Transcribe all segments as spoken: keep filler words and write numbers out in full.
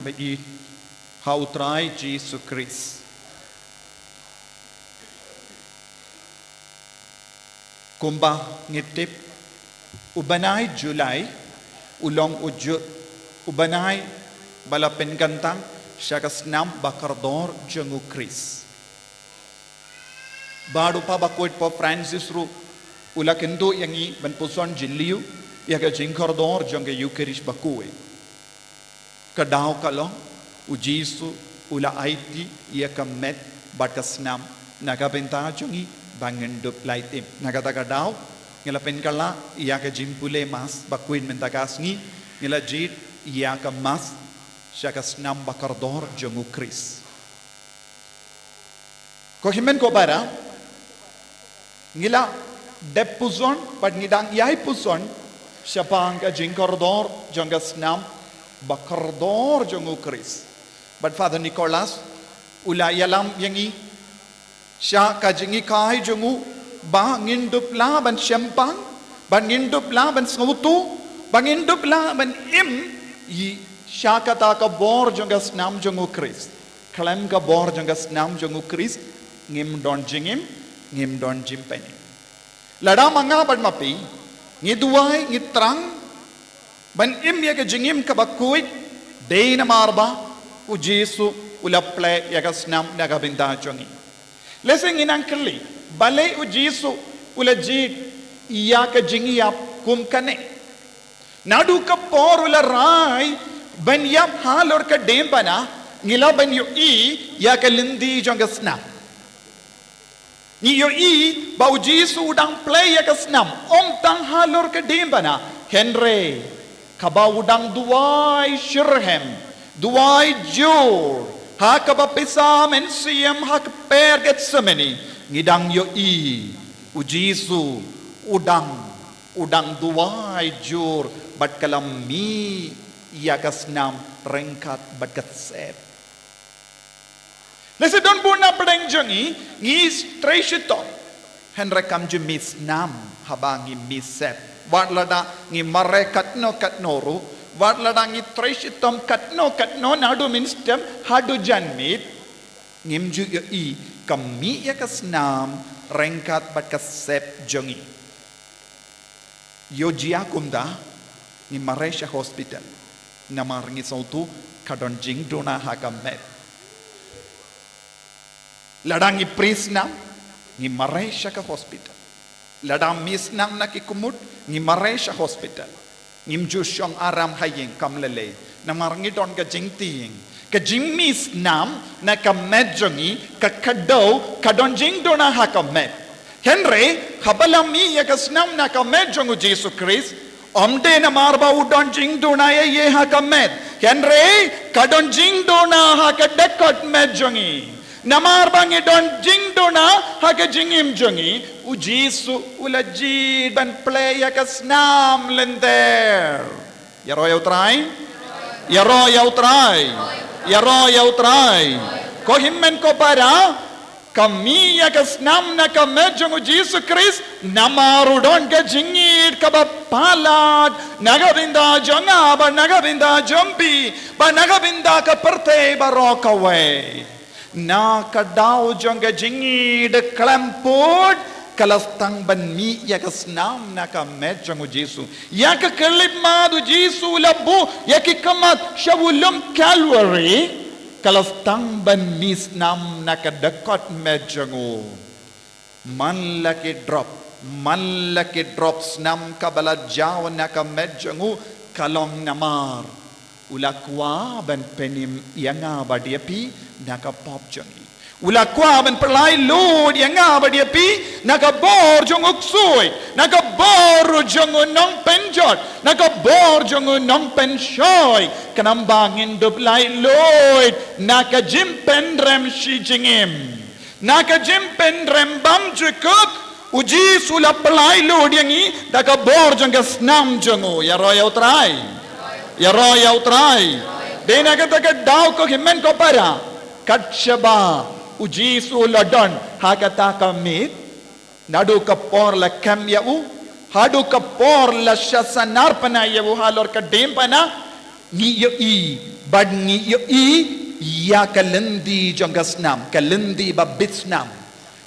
Ba ïeit ha u Trai Jisu Khrist. Kumba ngi tip, u bnai July u long u ju-, u bnai ba la pynkyntang sha ka snam ba kordor jong u Khrist. Bad u Papa Bakhuid Pope Francis ruh u la kyntu ïa ngi ban puson jylliew ïa ka jingkordor jong ka Eucharist bakhuid. Ka daw ka long, u Jisu u la aiti ïa ka met bad ka snam na ka bynta jong ngi ba ngin dup lait im. Na kata ka daw ngi la pynkylla ïa ka jingpule Mass bakhuid mynta ka sngi, ngi la jied ïa ka Mass sha ka snam ba kordor jong u Khrist. Ko hynmen ko para, ngi la dep puson bad ngi dang ïai puson shaphang ka jingkordor jong ka snam ba kordor jong u Khrist. Bad Father Nicholas u la ïalam ïa ngi sha ka jinghikai jong u ba ngin dup lah ban shemphang, ba ngin dup lah ban sngewthuh, ba ngin dup lah ban im ïa sha kata ka bor jong ka snam jong u Khrist. Khlem ka bor jong ka snam jong u Khrist ngim don jingim, ngim don jingpynim. Lada ma nga bad ma phi ngi duwai, ngi thrang ban im ïa ka jingim kaba khuid, dei namar ba u Jisu u la plie ïa ka snam na ka bynta jong ngi. Lehse ngin nang kylli, balei u Jisu u la jied ïa ka jingïap kum kane? Naduh ka por u la rai ban ïap halor ka diengphna, ngi lah ban ïohi ïa ka lynti jong ka snam. Ngi ïohi ba u Jisu u dang plie ïa ka snam, ym tang halor ka diengphna, hynrei kaba u dang duwai shitrhem, duwai jur ha ka baptisma mynsiem ha ka kper Gethsemane, ngi dang ïohi u Jisu u dang, u dang duwai jur bad ka la mih ïa ka snam ryngkat bad ka sep. Lehse don bun na pdeng jong ngi ngi trei shitom, hynrei kam ju mih snam haba ngi mih sep. Wat lada ngi mareh katno katno ruh, wat lada ngi trei shitom katno katno naduh mynstep haduh janmiet, ngim ju ïohi ka mih ïa ka snam ryngkat bad ka sep jong ngi. Ïoh jia kumta, ngi mareh sha hospital. Namar ngi sngewthuh ka don jingduna ha ka met. Lada ngi prie snam, ngi mareh sha ka hospital. Lada mih snam na ki kmut, ngi mareh sha hospital. Ngim ju shong aram ha ïing kam lei lei. Namar ngi don ka jingtieng. Ka jingmih snam na ka met jong ngi, ka kdew, ka don jingduna ha ka met. Hynrei haba la mih ïa ka snam na ka met jong u Jisu Khrist, ym dei namar ba u don jingduna ïa ngi ha ka met, hynrei ka don jingduna ha ka dkhot met jong ngi. Namar ba ngi don jingduna ha ka jingim jong ngi, u Jisu u la jied ban plie ïa ka snam lynter. Ïaroh ïa u Trai. Ïaroh ïa u Trai. Ïaroh ïa u Trai. Ko hynmen ko para, ka mih ïa ka snam na ka met jong u Jisu Khrist namar u don ka jingïeit kaba palat na ka bynta jong nga bad na ka bynta jong phi bad na ka bynta ka pyrthei baroh kawei. Na ka daw jong ka jingïeit khlem pud, ka la sdang ban mih ïa ka snam na ka met jong u Jisu. Ïa ka khyllipmat u Jisu u la buh ïa ki khmat sha u lum Calvary, ka la sdang ban mih snam na ka dkhot met jong u. Man la ki drop, man la ki drop snam kaba la jaw na ka met jong u, ka long namar u la kwah ban pynim ïa nga bad ïa phi na ka pop jong ngi. U la kwah ban pynlait lut ïa nga bad ïa phi na ka bor jong u ksuid, na ka bor jong u nongpynjot, na ka bor jong u nongpynshoi, khnang ba ngin dup lait lut na ka jingpynrem shi jingim. Na ka jingpynrem bymjukut, u Jisu u la pynlait lut ïa ngi da ka bor jong ka snam jong u. Ïaroh ïa u Trai. Ïaroh ïa u Trai. Dei na kata ka daw ko hynmen ko para, kat shaba u Jisu u la don ha kata ka miet, naduh ka por la kem ïa u haduh ka por la shah sanar pynah ïa u halor ka diengphna, ngi ïohi Bad ngi ïohi ïa ka lynti jong ka snam, ka lynti ba bit snam.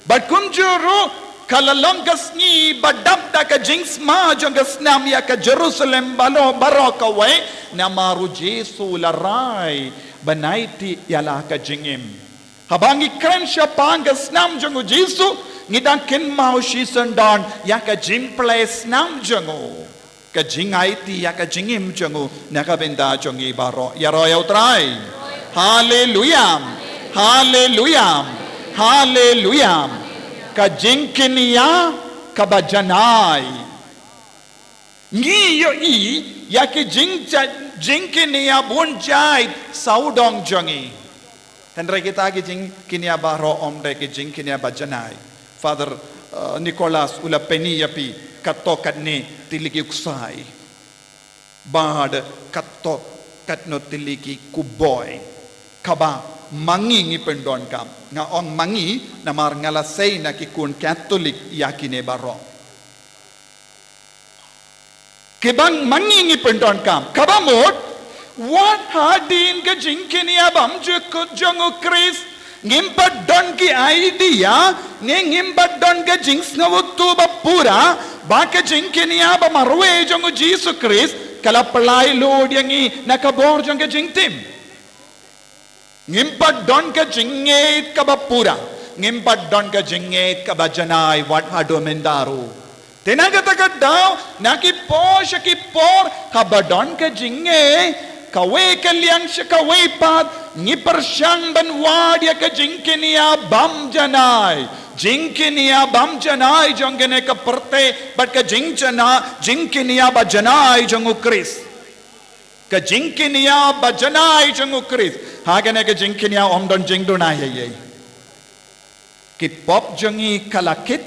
Bad kumjuh ruh ka la long ka sngi ba dap da ka jingsma jong ka snam ïa ka Jerusalem baroh baroh kawei, namar u Jisu u la rai ban aiti ïa la ka jingim. Haba ngi kren shaphang ka snam jong u Jisu, ngi dang kynmaw shisyndon ïa ka jingpynlong snam jong u, ka jingaiti ïa ka jingim jong u na ka bynta jong ngi baroh. Ïaroh ïa U Trai. Haleluya. Haleluya. Haleluya. Ka jingkñia kaba janai. Ngi ïohi ïa ki jingja-, jingkñia bun jait sawdong jong ngi. Hynrei kita ki jingkñia baroh ym dei ki jingkñia ba janai. Father, uh, Nicholas u la pyni ïa phi katto katne tylli ki ksai. Bad katto katno tylli ki kuboi. Kaba ma ngi ngi pyndonkam. Nga ong ma ngi namar nga la sei na ki khun Katholik ïa kine baroh. Kiba ma ngi ngi pyndonkam. Kaba mut, wat hadien ka jingkñia bymjukut jong u Khrist, ngim pat don ki idea, ne ngim pat don ka jingsngewthuh ba pura, ba ka jingkñia ba marwei jong u Jisu Khrist, ka la pynlait lut ïa ngi na ka bor jong ka jingtim. Ngim pat don ka jingngeit kaba pura. Ngim pat don ka jingngeit kaba janai wat haduh mynta ruh. Te na kata ka daw, na ki por sha ki por, haba don ka jingngeit kawei ka liang sha kawei pat, ngi pyrshang ban wad ïa ka jingkñia bym janai. Jingkñia bym janai jong kane ka pyrthei, bad ka jingjana-, jingkñia ba janai jong u Khrist. Ka jingkñia ba janai jong u Khrist. Ha kane ka jingkñia ym don jingduna ei ei. Ki pop jong ngi ka la kit,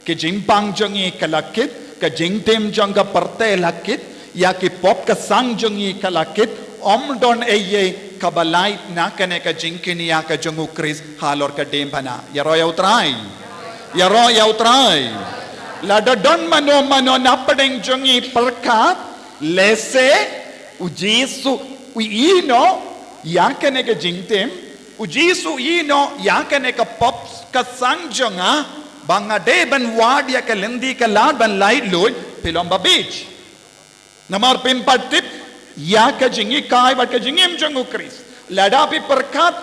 ki jingpang jong ngi ka la kit, ka jingtim jong ka pyrthei la kit, ïa ki pop ka sang jong ngi ka la kit, ym don ei ei kaba lait na kane ka jingkñia ka jong u Khrist halor ka diengphna. Ïaroh ïa U Trai. Ïaroh ïa U Trai. Lada don mano mano na pdeng jong ngi pyrkhat, lehse, u Jisu u ïoh noh ïa kane ka jingtim, u Jisu u ïoh noh ïa kane ka pop ka sang jong nga, ba nga dei ban wad ïa ka lynti ka lad ban lait lut, phi long ba bieit. Namar phim pat tip ïa ka jinghikai bad ka jingim jong u Khrist. Lada phi pyrkhat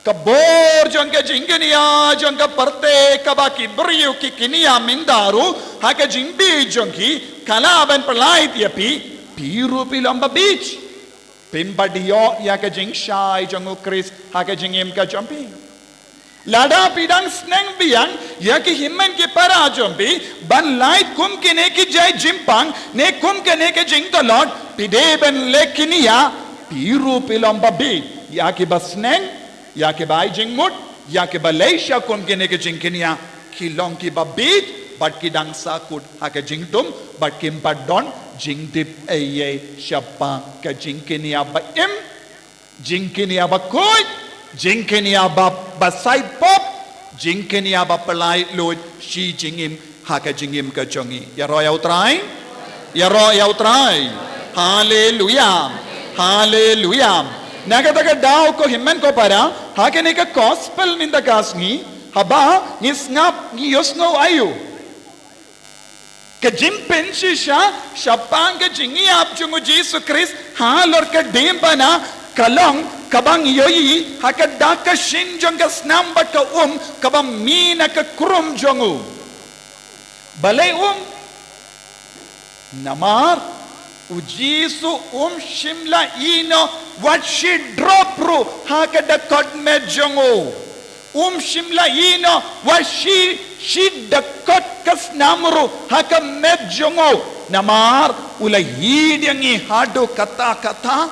ka bor jong ka jingkñia jong ka pyrthei kaba ki briew ki kñia mynta ruh ha ka jingbieit jong ki, ka lah ban pynlait ïa phi, phi ruh phi long ba bieit. Phim pat ïoh ïa ka jingshai jong u Khrist ha ka jingim ka jong phi. Lada phi dang sneng biang ïa ki hynmen ki para jong phi ban lait kum kine ki jait jingpang ne kum kane ka jingtlot, phi dei ban leh kñia, phi ruh phi long ba bieit. Ïa kiba sneng, ïa kiba ai jingmut, ïa kiba leit sha kum kine ki jingkñia, ki long kiba bieit, bad ki dang sahkut ha ka jingdum, bad kim pat don jingtip ei ei shaphang ka jingkñia ba im, jingkñia ba khuid, jingkñia ba, ba sait pop, jingkñia ba pynlait lut shi jingim ha ka jingim ka jong ngi. Ïaroh ïa U Trai. Ïaroh ïa U Trai. Haleluya. Haleluya. Na kata ka daw ko hynmen ko para, ha kane ka gospel mynta ka sngi, haba ngi sngap ngi ïohsngew aïu? Ka jingpynshisha shaphang ka jingïap jong u Jisu Khrist halor ka diengphna ka long kaba ngi ïohi ha ka dak ka shin jong ka snam bad ka um kaba mih na ka khrum jong u. Balei um? Namar u Jisu um shym la ïoh noh wat shi drop ruh ha ka dakot met jong u. Um shym la ïoh noh wat shi, shi dakot ka snam ruh ha ka met jong u. Namar u la hied ïa ngi haduh katta katta,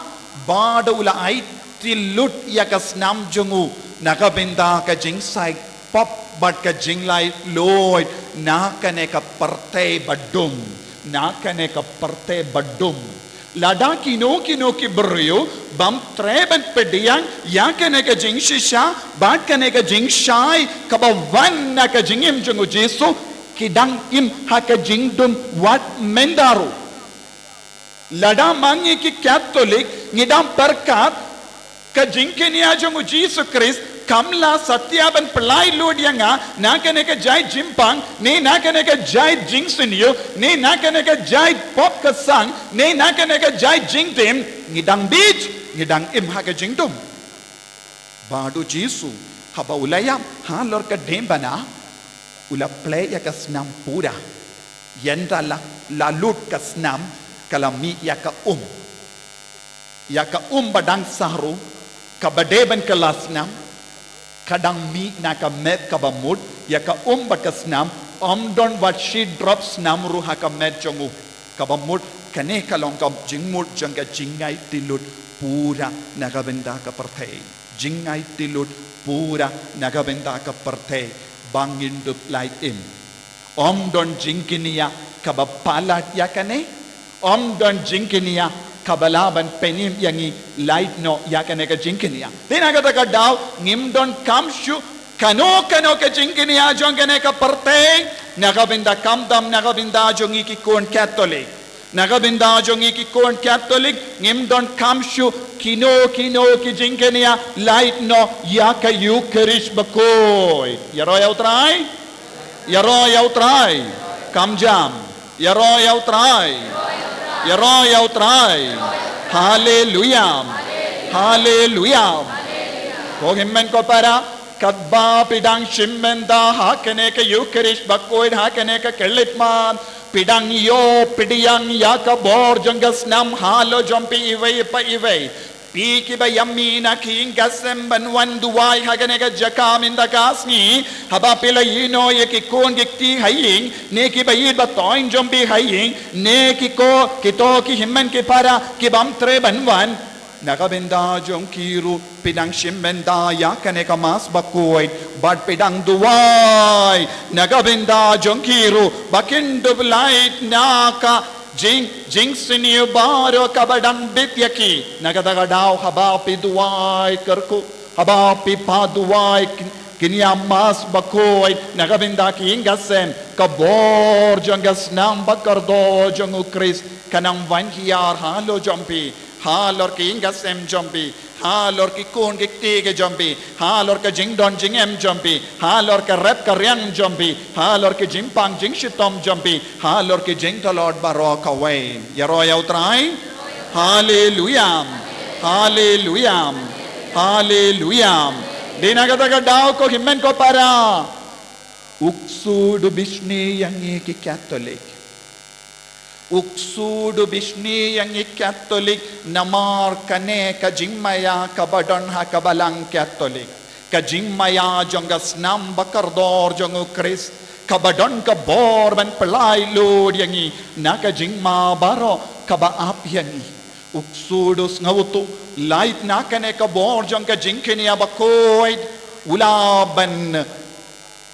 bad u la aiti lut ïa ka snam jong u na ka bynta ka jingsait pop bad ka jinglait luid na kane ka pyrthei ba dum, na kane ka pyrthei ba dum. Lada kino kino ki briew bym treh ban pdiang ïa kane ka jingshisha bad kane ka jingshai kaba wan na ka jingim jong u Jisu, ki dang im ha ka jingdum wat mynta ruh. Lada ma ngi ki Katholik ngi dang pyrkhat Ka jingkñia jong u Jisu Khrist kam lah satia ban pynlait lut ïa nga na kane ka jait jingpang, ne na kane ka jait jingsniew, ne na kane ka jait pop ka sang, ne na kane ka jait jingtim. Ngi dang bit, ngi dang im ha ka jingdum. Bad u Jisu, haba u la ïap halor ka diengphna, u la plie ïa ka snam pura. Ynda la, la lut ka snam, ka la mih ïa ka um. Ïa ka um ba dang sah ruh, kaba dei ban kylla snam, ka dang mih na ka met kaba mut, ïa ka um bad ka snam, ym don wat shi drop snam ruh ha ka met jong u. Kaba mut, kane ka long ka jingmut jong ka jingaiti lut pura na ka bynta ka pyrthei. Jingaiti lut pura na ka bynta ka pyrthei. Ba ngin dup lait im. Ym don jingkñia kaba palat ïa kane. Ym don jingkñia kaba lah ban pynim ïa ngi lait noh ïa kane ka jingkñia. Te na kata ka daw ngim donkam shuh kano kano ka jingkñia jong kane ka pyrthei. Na ka bynta khamtam na ka bynta jong ngi ki khun Katholik. Na ka bynta jong ngi ki khun Katholik, ngim donkam shuh kino kino ki jingkñia lait noh ïa ka Eukharist bakhuid. Ïaroh ïa u Trai? Ïaroh ïa u Trai? Kam jam. Ïaroh ïa u Trai? Ïaroh ïa u Trai? Haleluya. Haleluya. Ko hynmen ko para, katba phi dang shim bynta ha kane ka Eukharist bakhuid, ha kane ka khyllipmat, phi dang ïoh pdiang ïa ka bor jong ka snam halor jong phi iwei pa iwei. Phi kiba ïa mih na ki ïing ka sem ban wan duwai ha kane ka jaka mynta ka sngi, haba phi la ïehnoh ïa ki khun ki kti ha ïing, ne kiba ïeit ba thoiñ jong phi ha ïing, ne ki ko, kito ki hynmen ki para ki bym treh ban wan. Na ka bynta jong ki ruh phi dang shim bynta ïa kane ka Mass bakhuid bad phi dang duwai na ka bynta jong ki ruh ba kin dup lait na ka jing, jingsniew baroh kaba dang bit ïa ki. Na kata ka daw haba phi duwai kyrkhu, haba phi phah duwai kin, kñia Mass bakhuid na ka bynta ki ïing ka sem, ka bor jong ka snam ba kordor jong u Khrist kan nang wan hiar halor jong phi. Halor ki ïing ka sem jong phi, halor ki khun ki kti ki jong phi, halor ka jingdon jingem jong phi, halor ka rep ka riang jong phi, halor ki jingpang jingshitom jong phi, halor ki jingtlot baroh kawei. Ïaroh ïa u Trai. Haleluya. Haleluya. Haleluya. Dei na kata ka daw ko hynmen ko para, u ksu du bishni ïa ngi ki Katholik. U ksu du bishni ïa ngi Katholik namar kane ka jingmaïa kaba don ha ka Balang Katholik, ka jingmaïa jong ka snam ba kordor jong u Khrist, kaba don ka bor ban pynlait lut ïa ngi na ka jingma baroh kaba ap ïa ngi. U ksu du sngewthuh, lait na kane ka bor jong ka jingkñia bakhuid, u lah ban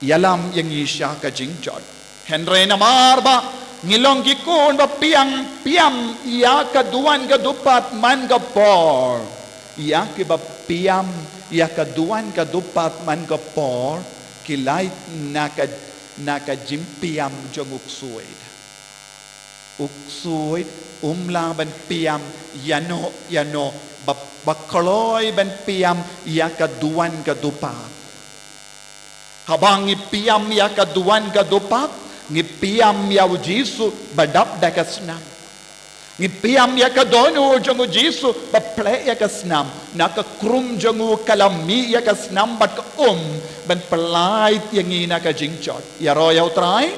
ïalam ïa ngi sha ka jingjot. Hynrei namar ba ngi long ki khun ba piam, piam ïa ka duwan ka dupat man ka por, ïa kiba piam ïa ka duwan ka dupat man ka por, ki lait na ka, na ka jingpiam jong u ksuid. U ksuid um lah ban piam ïano ïano, ba, ba kloi ban piam ïa ka duwan ka dupat. Haba ngi piam ïa ka duwan ka dupat, ngi piam ïa u Jisu ba dap da ka snam. Ngi piam ïa ka dohnud jong u Jisu ba plie ïa ka snam. Na ka khrum jong u ka la mih ïa ka snam bad ka um ban pynlait ïa ngi na ka jingjot. Ïaroh ïa u Trai.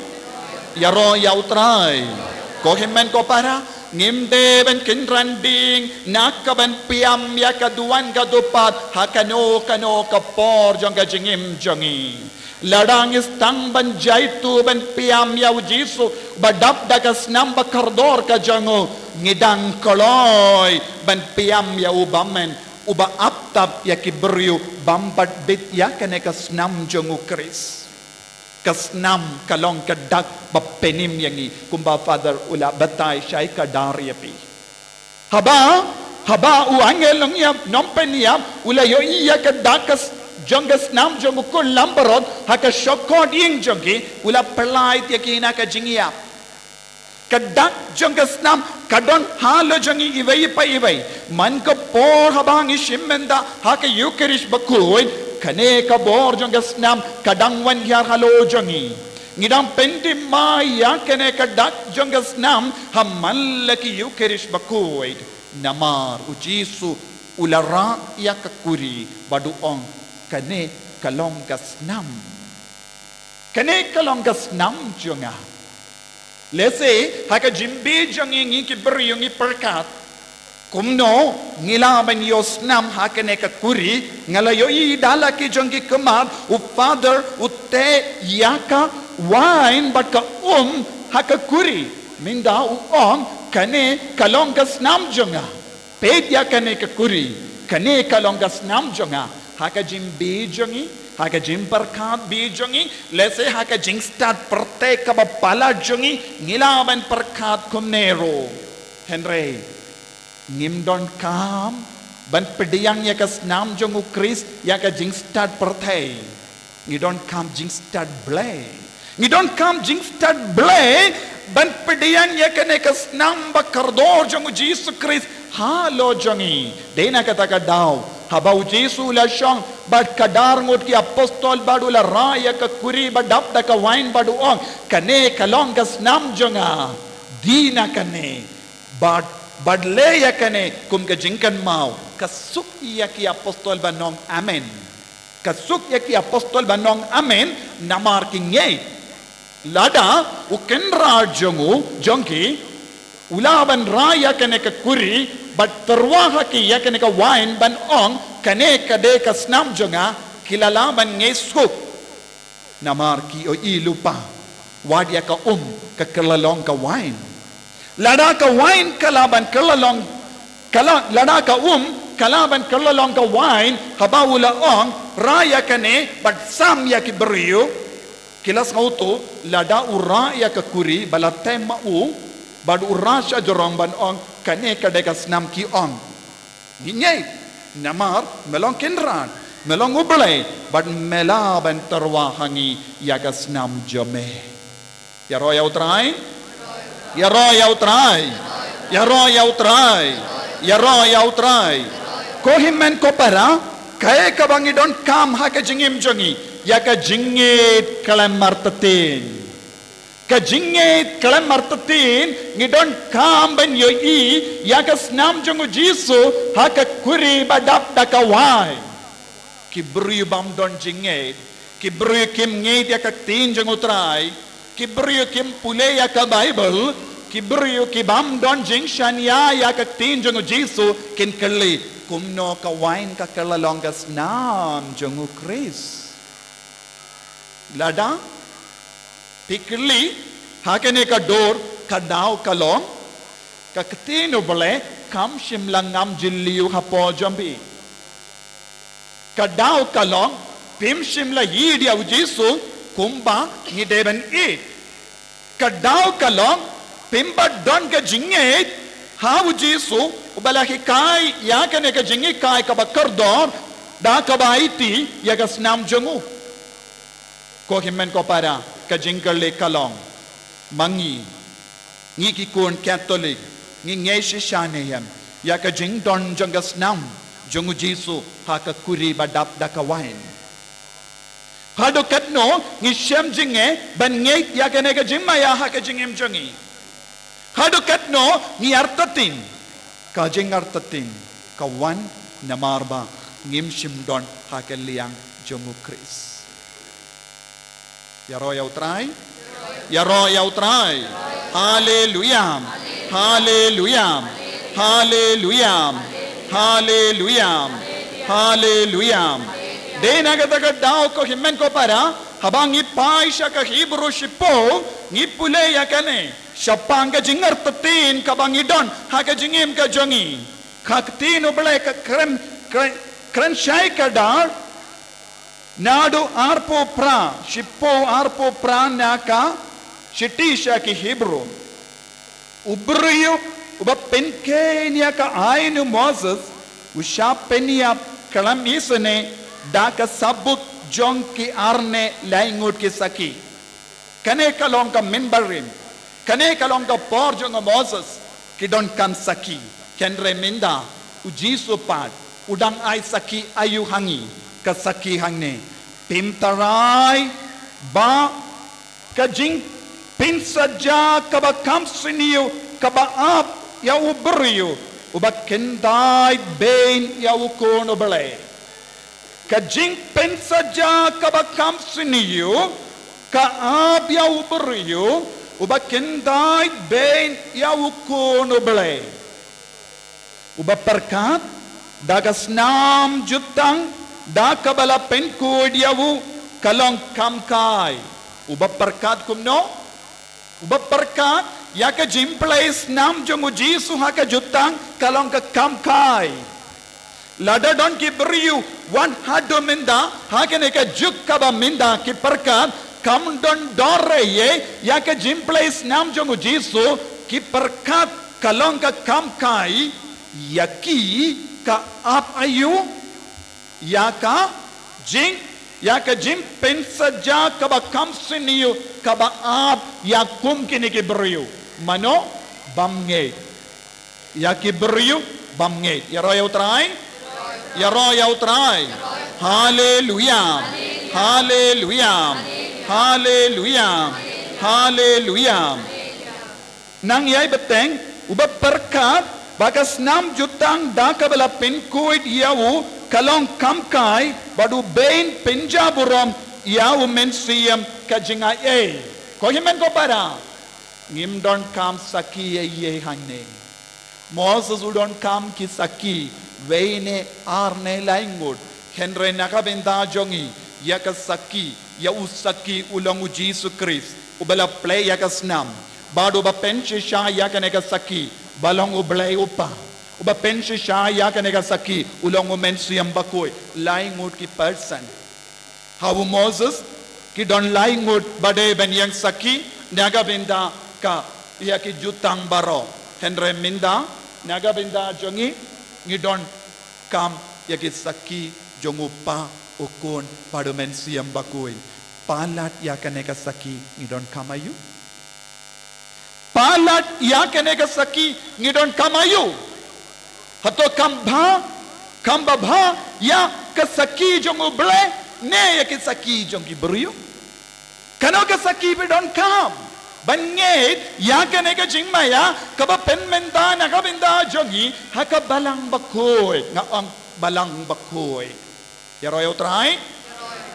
Ïaroh ïa u Trai. Ko hynmen ko para, ngim dei ban kynran ding na ka ban piam ïa ka duwan ka dupat ha kano kano ka por jong ka jingim jong ngi. Lada ngi sdang ban jaituh ban piam ïa u Jisu ba dap da ka snam ba kordor ka jong u, ngi dang kloi ban piam ïa u bymmen, uba ap tap ïa ki briew bym pat bit ïa kane ka snam jong u Khrist. Ka snam ka long ka dak ba pynim ïa ngi, kumba Father u la batai shai kdar ïa phi. Haba, haba u angel nongïap, nongpynïap u la ïohi ïa ka dak ka s-, jong ka snam jong u khun langbrot ha ka shongkot ïing jong ki, u la pynlait ïa ki na ka jingïap. Ka dak jong ka snam ka don halor jong ngi iwei pa iwei. Man ka por haba ngi shim mynta ha ka Eucharist bakhuid, kane ka bor jong ka snam ka dang wan hiar halor jong ngi. Ngi dang pyntip mai ïa kane ka dak jong ka snam ha man la ki Eucharist bakhuid. Namar u Jisu u la rah ïa ka kuri bad u ong, kane ka long ka snam. Kane ka long ka snam jong nga. Lehse ha ka jingim jong ngi, ngi ki briew ngi pyrkhat, kumno ngi lah ban ïoh snam ha kane ka kuri? Nga la ïohi da la ki jong ki khmat, u Father u teh ïa ka wain bad ka um ha ka kuri. Mynta u ong, kane ka long ka snam jong nga. Peit ïa kane ka kuri, kane ka long ka snam jong nga. Ha ka jingim jong ngi, ha ka jingpyrkhat jong ngi, lehse ha ka jingstad pyrthei kaba palat jong ngi, ngi lah ban pyrkhat kumne ruh. Hynrei ngim donkam ban pdiang ïa ka snam jong u Khrist ïa ka jingstad pyrthei. Ngi donkam jingstad Blei. Ngi donkam jingstad Blei ban pdiang ïa kane ka snam ba kordor jong u Jisu Khrist halor jong ngi. Dei na kata ka daw, haba u Jisu u la shong bad ka dar ngut ki apostol bad u la rah ïa ka kuri ba dap da ka wain bad u ong, kane ka long ka snam jong nga. Dei na kane, bad, bad leh ïa kane kum ka jingkynmaw. Ka suk ïa ki apostol ban ong amen. Ka suk ïa ki apostol ban ong amen, namar ki ngeit. Lada u kynrad jong u, jong ki, u lah ban rah ïa kane ka kuri bad tyrwa ha ki ïa kane ka wain ban ong, kane ka dei ka snam jong nga, ki la lah ban ngeit suk. Namar ki ïohi lypa wat ïa ka um ka kylla long ka wain. Lada ka wain ka lah ban kylla long, ka lah, lada ka um ka lah ban kylla long ka wain, haba u la ong, rah ïa kane bad sam ïa ki briew, ki la sngewthuh. Lada u rah ïa ka kuri ba la teh ma u bad u rah sha jrong ban ong, kane ka dei ka snam, ki ong, ngi ngeit, namar me long kynrad, me long u Blei, bad me lah ban tyrwa ha ngi ïa ka snam jong me. Ïaroh ïa u Trai. Ïaroh ïa u Trai. Ïaroh ïa u Trai. Ïaroh ïa u Trai. Ko hynmen ko para, kaei kaba ngi donkam ha ka jingim jong ngi? Ïa ka jingngeit khlem artatien. Ka jingngeit khlem artatien, ngi donkam ban ïohi ïa ka snam jong u Jisu ha ka kuri ba dap da ka wain. Ki briew bym don jingngeit, ki briew kim ngeit ïa ka ktien jong u Trai, ki briew kim pule ïa ka Baibl, ki briew ki bym don jingshaniah ïa ka ktien jong u Jisu, kin kylli, kumno ka wain ka kylla long ka snam jong u Khrist? Lada phi kylli ha kane ka dur, ka daw ka long, ka ktien u Blei kam shym la ngam jylliew hapoh jong phi. Ka daw ka long, phim shym la ïeit ïa u Jisu kumba ngi dei ban ïeit. Ka daw ka long, phim pat don ka jingngeit ha u Jisu uba la hikai ïa kane ka jinghikai kaba kordor, da kaba aiti ïa ka snam jong u. Ko hynmen ko para, ka jingkylli ka long, ma ngi, ngi ki khun Katholik, ngi ngeit shisha ne em ïa ka jingdon jong ka snam jong u Jisu ha ka kuri ba dap da ka wain? Haduh katno ngi shem jingeh ban ngeit ïa kane ka jingmaïa ha ka jingim jong ngi? Haduh katno ngi artatien? Ka jingartatien ka wan namar ba ngim shym don ha ka liang jong u Khrist. Ïaroh ïa u Trai. Ïaroh ïa u Trai. Haleluya. Haleluya. Haleluya. Haleluya. Haleluya. Dei na kata ka daw, ko hynmen ko para, haba ngi phai sha ka Hebru shiphew, ngi pule ïa kane shaphang ka jingartatien kaba ngi don ha ka jingim ka jong ngi. Ka ktien u Blei ka kren, kren, kren shai kdar, naduh arphew phra, shiphew arphew phra na ka shithi sha ki Hebru. U briew uba pynkheiñ ïa ka aiñ u Moses u shah pynïap khlem isynei da ka sabut jong ki ar ne lai ngut ki sakhi. Kane ka long ka mynbarim. Kane ka long ka por jong u Moses, ki donkam sakhi. Hynrei mynta, u Jisu pat, u dang ai sakhi aïu ha ngi, ka sakhi hangne. Phim tharai, ba, ka jingpynsaja kaba kham sniew, kaba ap, ïa u briew, uba khyndai beiñ ïa u Khun u Blei. Ka jingpynsaja kaba kham sniew, ka ap ïa u briew, uba khyndai beiñ ïa u Khun u Blei. Uba pyrkhat, da ka snam jutang, da kaba la pynkhuid ïa u, ka long kham kai. Uba pyrkhat kumno? Uba pyrkhat, ïa ka jingpynleit snam jong u Jisu ha ka jutang, ka long ka kham kai. Lada don ki briew, wat haduh mynta, ha kane ka juk kaba mynta ki pyrkhat, kam don dor ei ei, ïa ka jingpynleit snam jong u Jisu, ki pyrkhat ka long ka kham kai, ïa ki ka ap aïu, ïa ka jing, ïa ka jingpynsaja kaba kham sniew, kaba ap, ïa kum kine ki briew. Mano, bam ngeit. Ïa ki briew bam ngeit. Ïaroh ïa u Trai. Ïaroh ïa u Trai. Haleluia. Haleluia. Haleluia. Haleluia. Nang ïai bteng, uba pyrkhat, ba ka snam jutang da kaba la pynkhuid ïa u, ka long kham kai, bad u beiñ pynjaburom, ïa u Mynsiem ka jingai ei. Ko hynmen ko para. Ngim donkam sakhi ei ei hangne. Moses u donkam ki sakhi, wei ne ar ne lai ngut, hynrei na ka bynta jong ngi, ïa ka sakhi, ïa u sakhi u long u Jisu Khrist, uba la pynleit ïa ka snam, bad uba pynshisha ïa kane ka sakhi, ba long u Blei u Kpa, uba pynshisha ïa kane ka sakhi, u long u Mynsiem Bakhuid, lai ngut ki percent. Ha u Moses, ki don lai ngut ba dei ban ïeng sakhi, na ka bynta ka ïa ki jutang baroh. Hynrei mynta, na ka bynta jong ngi, ngi donkam ïa ki sakhi jong u Kpa, u Khun, bad u Mynsiem Bakhuid. Palat ïa kane ka sakhi, ngi donkam aïu? Palat ïa kane ka sakhi ngi donkam aïu? Hato kam bha, kam babha ïa ka sakhi jong u Blei, ne ïa ki sakhi jong ki briew? Kano ka sakhi phi donkam? Ban ngeit ïa kane ka jingmaïa kaba pynmynta na ka bynta jong ngi ha ka Balang Bakhuid, nga ong Balang Bakhuid. Ïaroh ïa u Trai.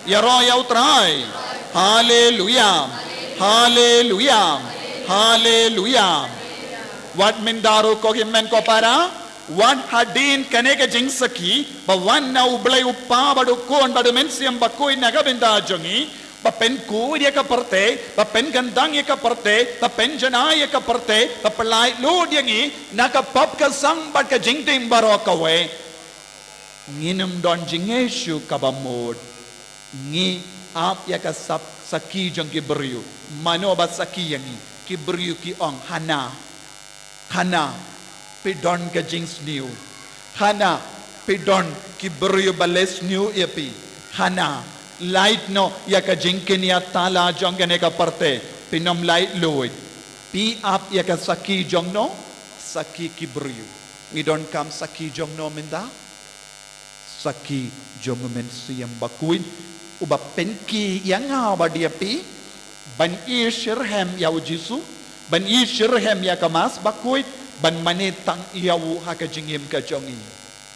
Ïaroh ïa u Trai. Haleluia. Haleluia. Haleluia. Wat mynta ruh ko hynmen ko para, wat hadien kane ka jingsakhi, ba wan na u Blei u Kpa bad u Khun bad u Mynsiem Bakhuid na ka bynta jong ngi, ba pynkhuid ïa ka pyrthei, ba pynkyndang ïa ka pyrthei, ba pynjanai ïa ka pyrthei, ba pynlaitluid ïa ngi na ka pop ka sang bad ka jingdih baroh kawei. Ngin ym don jingeh shuh kaba mut. Ngi ap ïa ka sap sakhi jong ki briew. Mano ba sakhi ïa ngi? Ki briew ki ong, Hana. Hana, phi don ka jingsniew. Hana, phi don ki briew ba leh sniew ïa phi. Hana, lait noh ïa ka jingkynïathala jong kane ka pyrthei. Phin ym laitluid. Phi ap ïa ka sakhi jong no? Sakhi ki briew. Ngi donkam sakhi jong no mynta? Sakhi jong u Mynsiem Bakhuid, uba pynkhie ïa nga bad ïa phi ban ïashitrhem ïa u Jisu, ban ïashitrhem ïa ka Mass Bakhuid, ban mane tang ïa u ha ka jingim ka jong ngi.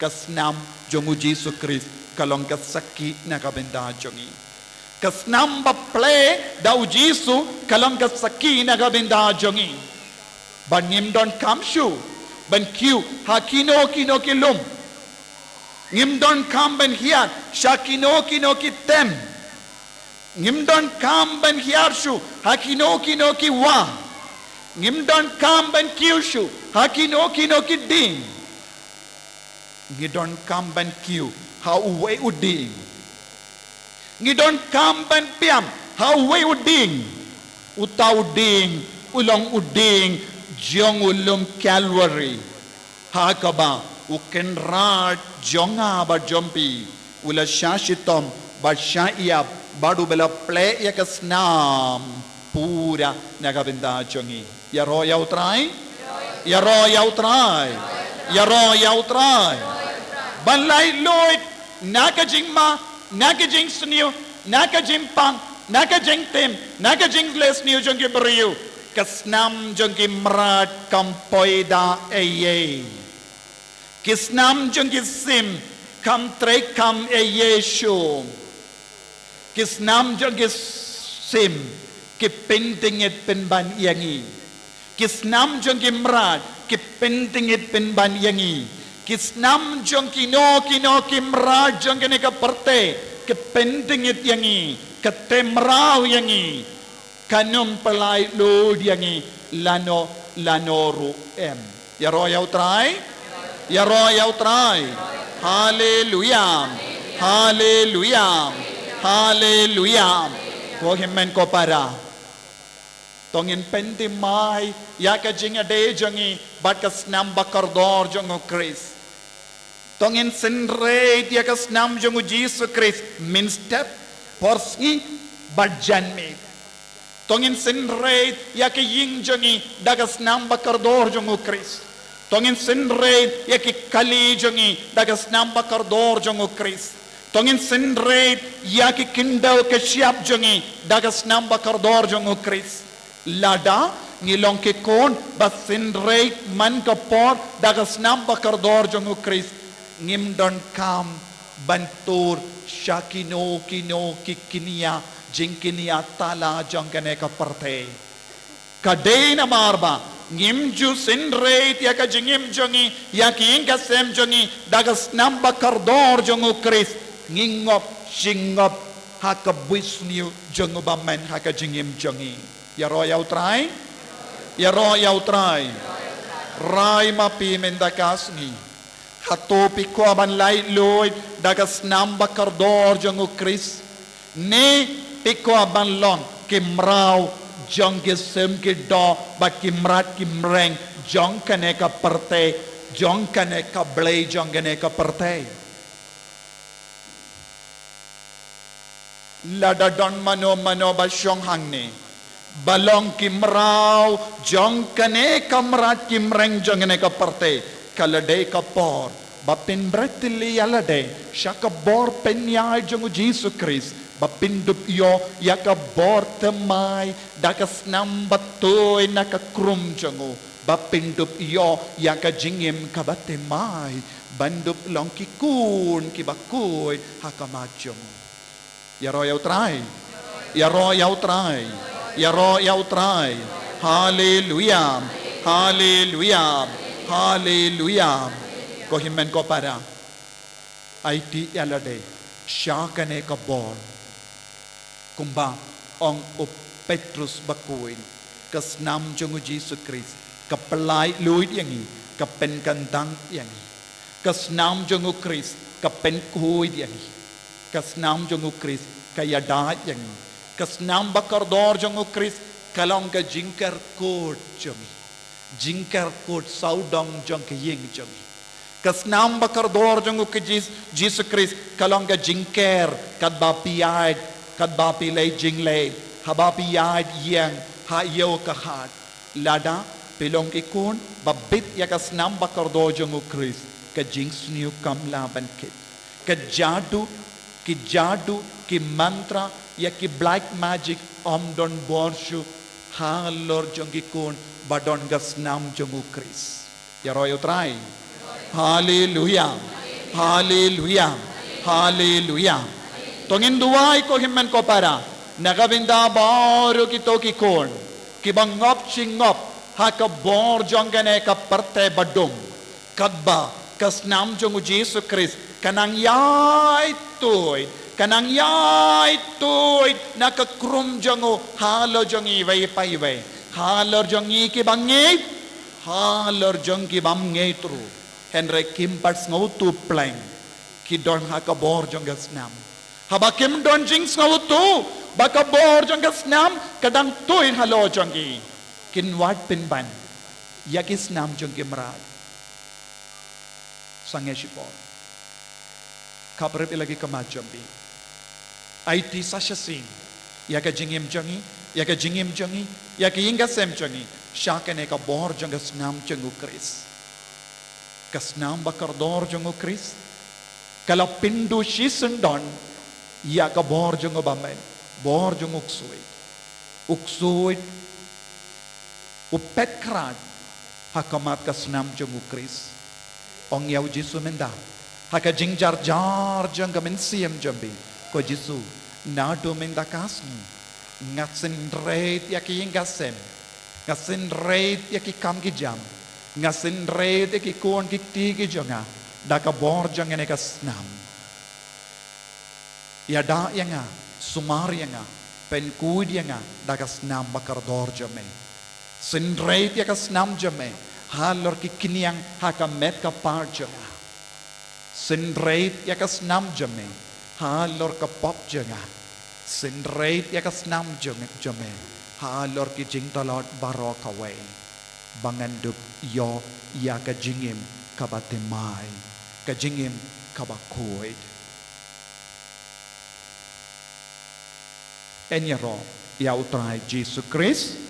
Ka snam jong u Jisu Khrist ka long ka sakhi na ka bynta jong ngi. Ka snam ba plie da u Jisu ka long ka sakhi na ka bynta jong ngi. Bad ngim donkam shuh ban kiew ha kino kino ki lum. Ngim donkam ban hiar sha kino kino ki tem. Ngim donkam ban hiar shuh ha kino kino ki wah. Ngim donkam ban kiew shuh ha kino kino ki dieng. Ngi donkam ban kiew ha uwei u dieng. Ngi donkam ban pynïap ha uwei u dieng. Uta u dieng u long u dieng jong u lum Calvary, ha kaba u Kynrad jong nga bad jong phi u la shah shitom bad shah ïap bad uba la plie ïa ka snam pura na ka bynta jong ngi. Ïaroh ïa U Trai. Ïaroh ïa U Trai. Ïaroh ïa U Trai. Ban laitluid na ka jingma, na ka jingsniew, na ka jingpang, na ka jingtim, na ka jingleh sniew jong ki briew. Ka snam jong ki mrad kam poi da ei ei. Ki snam jong ki sim kam trei kam ei ei shuh. Ki snam jong ki sim ki pynthikna pynban ïa ngi. Ki snam jong ki mrad ki pynthikna pynban ïa ngi. Ki snam jong kino kino ki mrad jong kane ka pyrthei ki pynthikna ïa ngi. Ka tei mraw ïa ngi. Kan ym pynlait lut ïa ngi lano lano ruh em. Ïaroh ïa U Trai. Ïaroh ïa U Trai. Haleluya. Haleluya. Haleluya. Ko hynmen ko para, to ngin pynthymmai ïa ka jingïadei jong ngi bad ka snam ba kordor jong U Khrist. To ngin synreit ïa ka snam jong U Jisu Khrist mynstep, por sngi bad janmiet. To ngin synreit ïa ka ïing jong ngi da ka snam ba kordor jong U Khrist. To ngin synreit ïa ki kali jong ngi da ka snam ba kordor jong U Khrist. To ngin synreit ïa ki khyndew ki shyiap jong ngi da ka snam ba kordor jong U Khrist. Lada ngi long ki khun ba synreit man ka por da ka snam ba kordor jong U Khrist, ngim donkam ban tur sha kino kino ki kñia jingkñia tala jong kane ka pyrthei. Ka dei namar ba ngim ju synreit ïa ka jingim jong ngi, ïa ki ïing ka sem jong ngi da ka snam ba kordor jong U Khrist, ngi ngop shi ngop ha ka buit sniew jong U Bymman ha ka jingim jong ngi. Ïaroh ïa U Trai. Ïaroh ïa U Trai. Rai ma phi mynta ka sngi. Hato phi kwah ban laitluid da ka snam ba kordor jong U Khrist? Ne phi kwah ban long ki mraw jong ki sim ki doh bad ki mrad ki mreng jong kane ka pyrthei, jong kane ka blei, jong kane ka pyrthei? Lada don mano mano ba shong hangne ba long ki mraw jong kane ka mrad ki mreng jong kane ka pyrthei, ka la dei ka por ba phin bret ïa lade sha ka bor pynïaid jong U Jisu Khrist, ba phin dup ïoh ïa ka bor thymmai da ka snam ba tuid na ka krum jong U, ba phin dup ïoh ïa ka jingim kaba thymmai ban dup long ki khun kiba khuid ha khmat jong U. Ïaroh ïa U Trai. Ïaroh ïa U Trai. Ïaroh ïa U Trai. Haleluya. Haleluya. Haleluya. Ko hynmen ko para, aiti ïa lade sha kane ka bor. Kumba ong u Petrus bakhuid, ka snam jong U Jisu Khrist ka pynlaitluid ïa ngi, ka pynkyndang ïa ngi. Ka snam jong U Khrist ka pynkhuid ïa ngi. Ka snam jong U Khrist ka ïada ïa ngi. Ka snam ba kordor jong U Khrist ka long ka jingkyrkhu jong ngi, jingkyrkhu sawdong jong ka ïing jong ngi. Ka snam ba kordor jong U Khrist, Jisu Khrist, ka long ka jingker, katba phi ïaid, katba phi leit jingleit, haba phi ïaid ïeng ha ïew ka hat. Lada phi long ki khun ba bit ïa ka snam ba kordor jong U Khrist, ka jingsniew kam lah ban kit. Ka jadu, ki jadu, ki mantra, ïa ki black magic ym don bor shuh halor jong ki khun ba don ka snam jong U Khrist. Ïaroh ïa U Trai. Haleluya. Haleluya. Haleluya. To ngin duwai, ko hynmen ko para, na ka bynta baroh kito ki khun kiba ngop shi ngop ha ka bor jong kane ka pyrthei ba dum. Katba ka snam jong U Jisu Khrist ka nang ïai tuid, ka nang ïai tuid na ka krum jong U halor jong ngi iwei pa iwei, halor jong ngi kiba ngeit, halor jong ki bym ngeit ruh. Hynrei kim pat sngewthuh pleng ki don ha ka bor jong ka snam. Haba kim don jingsngewthuh ba ka bor jong ka snam ka dang tuid halor jong ki, kin wad pynban ïa ki snam jong ki mrad. Sangeh shipor, khaphrep ïa la ki khmat jong phi. Aiti sa shisien ïa ka jingim jong ngi, ïa ka jingim jong ngi, ïa ka ïing ka sem jong ngi, sha kane ka bor jong ka snam jong u Khrist. Ka snam ba kordor jong u Khrist ka la pynduh shisyndon ïa ka bor jong u bymman, bor jong u ksuid. U ksuid u peit khraw ha khmat ka snam jong u Khrist. Ong ïa u Jisu mynta ha ka jingjarjar jong ka mynsiem jong phi, ko Jisu, naduh mynta ka sngi nga synreit ïa ki ïing ka sem, nga synreit ïa ki kam ki jam, nga synreit ïa ki khun ki kti ki jong nga da ka bor jong kane ka snam. Ïada ïa nga, sumar ïa nga, pynkhuid ïa nga da ka snam ba kordor jong me. Synreit ïa ka snam jong me halor ki khñiang ha ka met ka par jong nga. Synreit ïa ka snam jong me halor ka pop jong nga. Synreit ïa ka snam jong, jong me halor ki jingtlot baroh kawei, ba ngan dup ïoh ïa ka jingim kaba thymmai, ka jingim kaba khuid. Yn ïaroh ïa u Trai Jisu Khrist